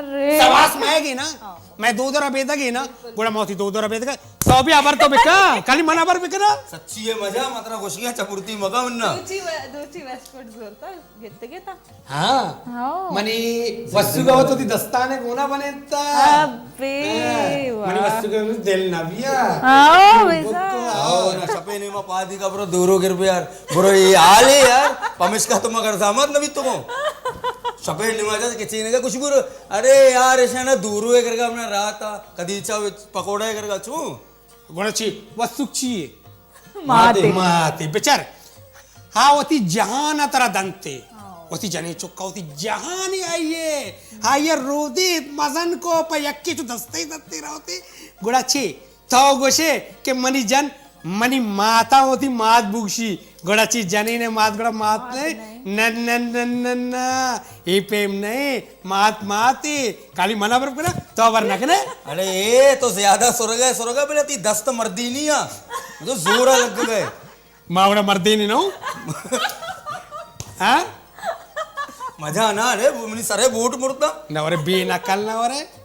ارے۔ سواس مئے گے نا، ہاں۔ مئے دود ءُ ربیدگ اے نا، گڑا ما وتی دود ءُ ربیدگ ءَ، تو بھی ہبر تو بکن، کالی من ہبر بکن۔ سچی اے مزہ، ما ترا گوشگاں چہ پورتی مکن نا۔ دوچی و-، دوچی ویسٹ کوٹ زورتا، گتگے تا۔ ہاں۔ ہاں۔ منی وسوگا وتی دستانے گونا بنیتا۔ ابے، ہاں۔ واہ۔ منی وسوگا دل نہ بیا۔ ہاں، بزاں۔ ہاں، نا شپے نیما پادی کا برو دورو گر بیار۔ برو، اے حال اے یار، پمشکا تو مگر زحمت نہ بیتگوں۔ شپے نیما جا کچی نہ کچھ برو۔ ارے یار، ایشاں نا دورو اے کرگا، اپنا رات آ، کدی چا پکوڑا اے کرگا چوں۔ گڑا چی؟ وسوک چی اے؟ ماتے۔ ماتے۔ بچار۔ ہاں، وتی جہان ءَ ترا دنتے۔ ہاں۔ وتی جنیں چکا وتی جہان اے آئی اے۔ آئی ءَ رودے مزن کو پہ یکے چو دستے دستے روتے۔ گڑا چی؟ تو گوشے کہ منی جن، منی ماتاں وتی مات بگشی، گڑا چی جنین ءِ مات گڑا مات مات نئے؟ نئے۔ نہ، نہ، نہ، نہ، نہ۔ اے پیم نئے، مات مات اے۔ کالی منا بر کنا، تو بر نہ کنے۔ ارے اے تو زیادہ سرگا ئے، سرگا ئے، بلے تی دست مردینی آ۔ تو زور لگ گئے۔ ما وڑا مردینی نہ ہوں۔ ہاں؟ مزہ نہ، ارے منی سرے بوٹ مرتا۔ نہ ورے بے نقل نہ ورے۔